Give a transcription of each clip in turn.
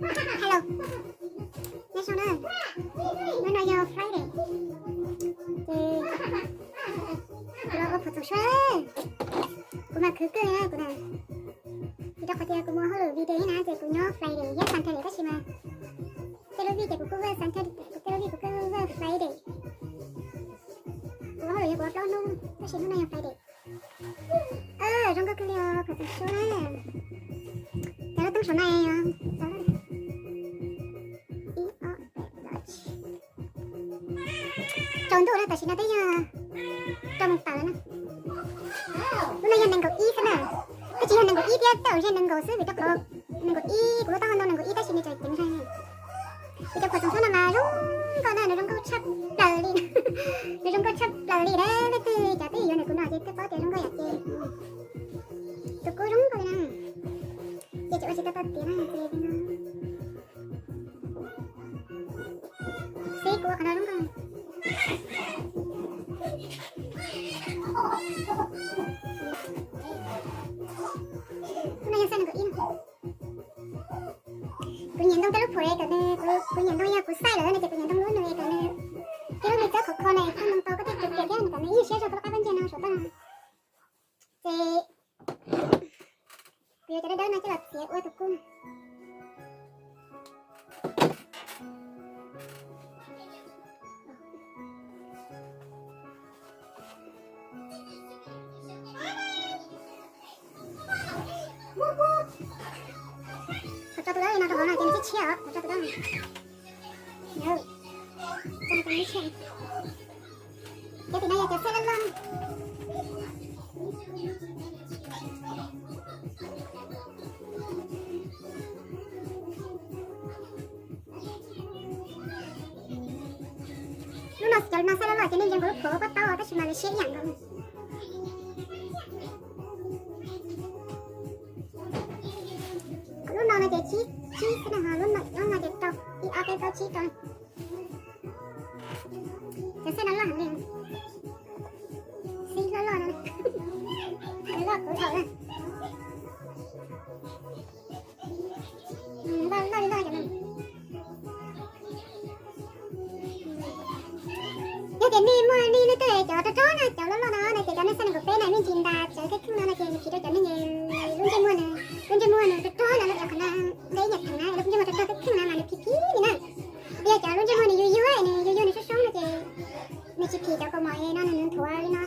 Hello, nyob zoo na. Hnub no yog Friday, ces kuv los ua phuam txoom suab. Kuv mas khwv kawg li na kuv na, vim rau qhov tias kuv mus hauj lwm video na ces kuv nyob Friday thiab Saturday tab sis mas tej lub vij ces kuv kuj vaj Saturday, tej lub vij kuv kuj vaj Friday. Kuv ua hauj lwm yog kuv ua plaub hnub tab sis hnub no yog Friday. Zoo nkauj kawg li os phuam txoom suab na. Cov lub tooj saum no, ib ob peb, tsaus ntuj na, tam sim no twb yog rau moos tawm lawm na. Lub no yog nees nkaum ib xwb na, twb tsis yog nees nkaum ib thiab, tej zaum yog nees nkaum xwb vim rau qhov nees nkaum ib, kuv lub taub hau ntau nees nkaum ib tab sis nws tseem ceev zeeg. Kuv cov phuam txoom suab no mas zoo nkauj na, nws zoo nkauj tshaj plaws li. Nws zoo nkauj tshaj plaws li na, leej twg cov twb yuav ntawm kuv no ces twb paub tias zoo nkauj yam ces tus kub zoo nkauj li na. Ces tseem ua tsis tau tau tiav na ces xib kuv ua qhov no zoo nkauj. Lub no yog size nees nkaum ib. Kuv nyiam ntoo tej lub phuam kom nws, kuv nyiam ntoo yog kuv size lawm no ces kuv nyiam ntoo lub nws kom nws, tej lub me txawb khov kho na, koj ntoo tau koj thiaj tus phuam thiab nws kom nws ib siab zog rau lub qab pob ntseg no saum toj no. Ces kuv yuav cov dawb dawb no coj los txiav ua tus kub na. Thaum tso tus dawb no rau hauv no ces nws tshiab tshiab os, thaum tso tus dawb no. Tso no, cov tim no yog cov size loj loj. Lub no cov no size loj loj ces nej ntsia nkaus lub phuam ua pob taub tab sis mas lawv siab ib yam nkaus. Lub no no ces tsib, tsib xwb na, ho lub no ces rau, ib ob peb plaub tsib rau. Cov size no loj heev li. Size loj loj no, loj kuv thaum na. Loj loj li loj cov no. Yog tias nej muaj nej leej twg cov rog rog na, cov loj loj no no ces cov nej size nees nkaum peb na, me ntsis ntas tsawv kheej kheej no no ces nws phim rau cov nej lub ntsej muag na, lub ntsej muag nws rog rog no, lub qhov no, ntawm ib nyuag theem na, lub ntsej muag rog rog kheej kheej no mas nws phim phim li na. Yog cov lub ntsej muag nws yuag yuag, nws yuag yuag nws soob soob no ces nws tsis phim cov kaus mom no nws nthuav li no.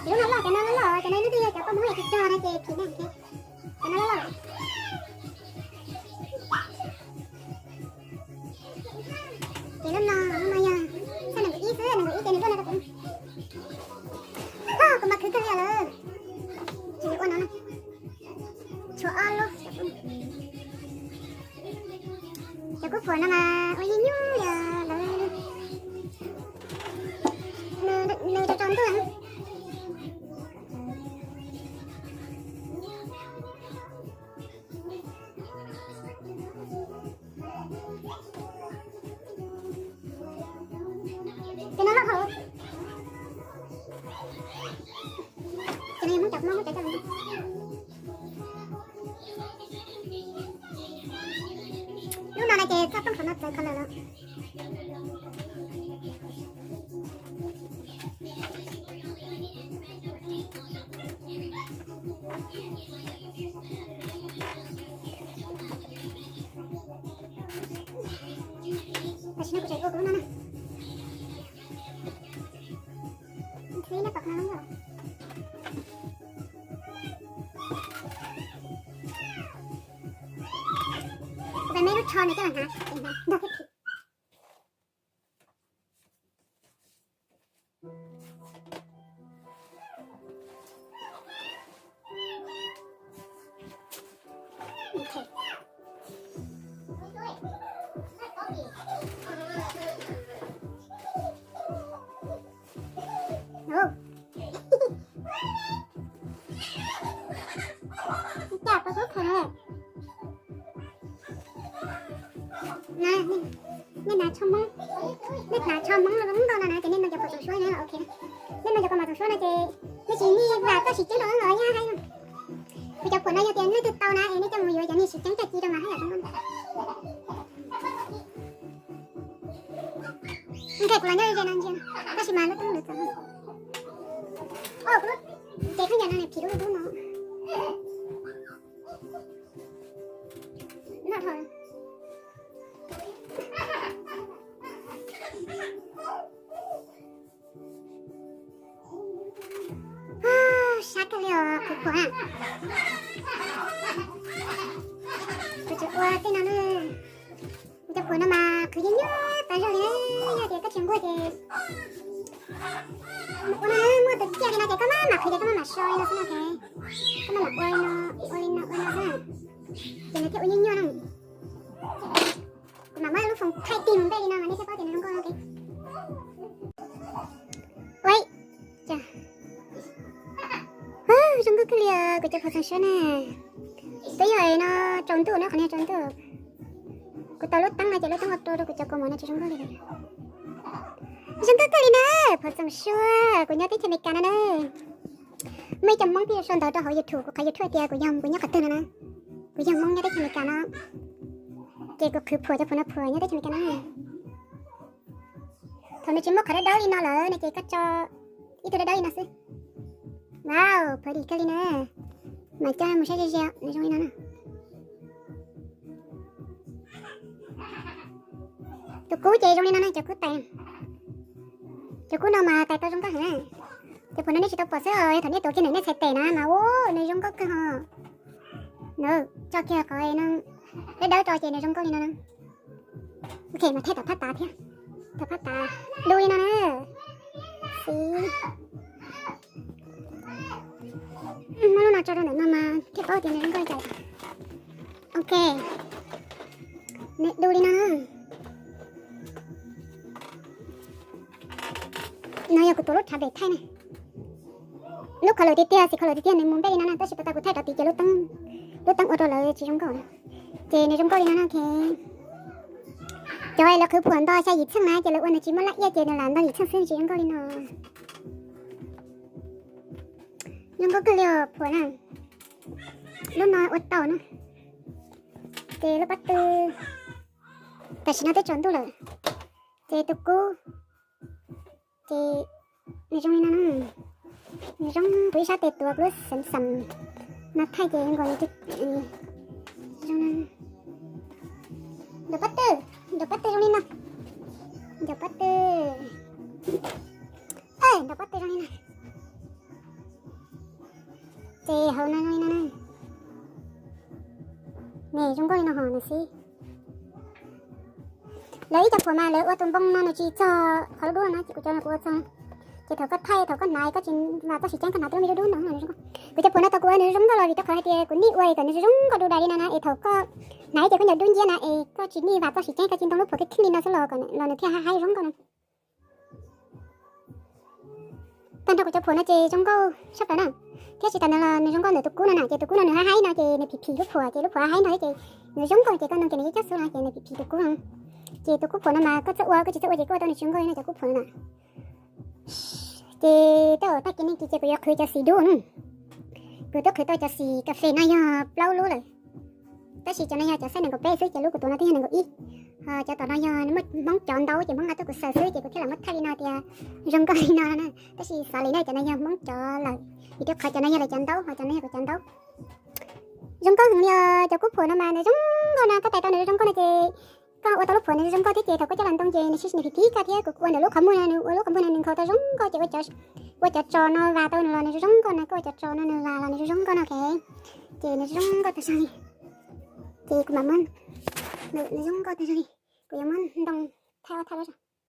Ces lub no loj, cov no loj loj, cov no leej twg yog cov kua muag rog rog no ces phim na. Cov no loj loj. Ces lub no, lub no yog size nees nkaum ib xwb, nees nkaum ib ces nws luaj no rau kuv. Kuv mas khwv kawg li lawm. Tsis ua no, tshuav ob lub. Cov kub phuam no mas ua yeej nyuaj li lawm. Nws rau tsaus ntuj. Cov no loj hauv. Cov no yog muab cov, muab cov coj los. Lub no no ces txoj tooj saum no txawv kho lawm los. Tam sim no kuv tseem ua kuv lub no na. Xib neb pom qhov no lub no. Kuv pais me lub tsho no coj los hnav, ntog thiab phim. Cas tau sub kheev lawm. Nej hnav tsho Hmoob, nej hnav tsho Hmoob zoo nkauj no na ces nej ntoo cov phuam txoom suab no ok. Nej ntoo cov kua mom txoom suab no ces nej tsis nij vam txoj siv ceeb rau los nyab hais. Kuv cov No yog tias leej twg tau na es nej coj mus yuav cov niag siv ceeb caj ci rau mas haj yam zoo nkauj ntag. Nqe kuv los nyob ze no ntsia, tab sis mas lub tub lwm txawm. Ces khaub ncaws no phim dub dub no. Noj dhau. Sab kawg li os kuv phuam. Kuv tseem ua tej no na. Kuv cov phuam no mas khwv yeej nyuaj tas zog li, yog tias koj tsis nquag ces ua no muaj tus ciaj li no ces koj maj mam khwv ces koj maj mam so li no xwb no. Koj maj mam ua li no, ua li no, ua li no xwb, ces nws thiaj ua nyuaj nyuaj na. Kuv mam muab lub foos thaij tig mus npej li no mas nej thiaj paub tias nws zoo nkauj no. Ua, zoo nkauj kawg li os kuv cov phuam txoom suab na. Twb yog no tsaus ntuj na, qhov no tsaus ntuj. Kuv tau lub teeb no ces lub teeb ua rau rau kuv cov kaus mom no tsis zoo nkauj li. Zoo nkauj kawg li na, phuam txoom suab, kuv nyob teb chaws Amelikas no na. Muaj ib co Hmoob pheej sau ntawv rau hauv YouTube, kuv qhov YouTube tias kuv yog, kuv nyob qhov twg no na. Kuv yog Hmoob nyob teb chaws Amelikas no, ces kuv qhwv phuam cov phuam no phuam nyob teb chaws Amelikas no. Thaum nws tsis muaj qhov dawb dawb li no lawm no ces koj tso ib tug dawb dawb li no xwb. Wow, phem li kawg li na. Mam coj mus saib ze ze, nws zoo li no na. Tus kub ces zoo li no na, cov kub tais. Cov kub no mas tais tau zoo nkauj heev na. Cov phuam no nej tsis tau pom xwb os, thaum nej tuav kiag ntawm nej txhais tes na mas ua nws zoo nkauj kawg ho. Nws tso kiag qhov dawb dawb rau ces nws zoo nkauj li no na. Ok, mas thaij tom phab tav thiab. Tom phab tav du li no na. Xib, muab lub no tso rau ntawm no mas thiaj paub tias nws zoo nkauj li cas. Ok, nws du li no na. No yog kuv tus lub tshav pem thaij na. Lub color tiag tiag, xim color tiag tiag nws mus npej li no na, tab sis pas tas kuv thaij rov tid ces lub teeb, lub teeb ua rau lawv tsis zoo nkauj. Ces nws zoo nkauj li no na. Cov lawv qhwv phuam nto xya yim txheej na ces lawv ua nws tsis muaj laj iaj ces nws lam nto yim txheej xwb tsis zoo nkauj li no. Zoo nkauj kawg li os phuam na. Lub no ua tau na. Ces lub pob tw, tam sim no twb tsaus ntuj lawm. Ces tus kub, ces nws zoo li no na. Nws zoo kuv ib sab tes tuav kuv lub xeem xeem no thaij ces nkaus nws zoo. Nraum pob tw, nraum pob tw zoo li no. Nraum pob tw, nraum pob tw zoo li no. Ces hauv no zoo li no na. Nws zoo nkauj li no ho nws xib. Lawv ib co phuam mas lawv ua tus npoo no nws tsis txog qhov dub dub no ces kuv cov no kuv ua txog. Ces thaum koj thaij, thaum koj hnav koj tsis vam txoj siv ceeb koj hnav tej lub me dub dub no nws zoo nkauj. Kuv cov phuam no tau kuv ua nws zoo nkauj los vim rau qhov hais tias kuv nij ua kom nws zoo nkauj du dais li no na es thaum koj hnav ces koj nyiam dub nciab na es koj tsis nij vam txoj siv ceeb koj tsis ntoo lub phuam khib khib li no xwb los kom los nws thiaj haib haib zoo nkauj no. Tag nrho kuv cov phuam no ces zoo nkauj sab plaws na. Thiab tsis tas ntawd los nws zoo nkauj ntawm tus kub no na, ces tus kub no nws haib haib no ces nws phim phim lub phuam ces lub phuam haib no thiab ces nws zoo nkauj ces koj ntoo ces nws yeej cab xub no ces nws phim phim tus kub no. Ces tus kub phuam no mas koj txawj ua koj tsis txawj ua ces koj ua tau nws tsis zoo nkauj li no cov kub phuam no na. Ces tej zaum tag kis neeg kis ces kuv yuav qhwv cov xim dub na. Kuv twb qhwv tau cov xim kas fes no yog plaub lub lawm. Tab sis cov no yog cov xaiv nees nkaum peb xwb, cov lub kuv tuav no twb yog nees nkaum ib. Ho cov tom no yog muaj Hmoob cov ntaub ces Hmoob nqa tuaj kuv xaws xwb ces kuv thiaj lam muab thaij li no tias zoo nkauj li no na. Tab sis xav li no cov no yog Hmoob cov lawm, vim rau qhov cov no yog lawv cov ntaub, ho cov no yog kuv cov ntaub. Zoo nkauj heev li os, cov kub phuam no mas nws zoo nkauj no, koj tais tau nws zoo nkauj no ces koj ua tau lub phuam nws zoo nkauj thiab ces thaum koj coj los ntoo ces nws sib nws phim phim koj thiab. Kuv ua ntawm lub qhov muag no, nws ua lub qhov muag no nws nkhaus tau zoo nkauj ces ua cov tso no vas tau nws los nws zoo nkauj no, koj ua cov tso no nws vas los nws zoo nkauj no. Ces nws zoo nkauj tag zog li. Ces kuv mam muab, nws zoo nkauj tag zog li. Kuv yuav muab ntoo thaij ob thaij lawm.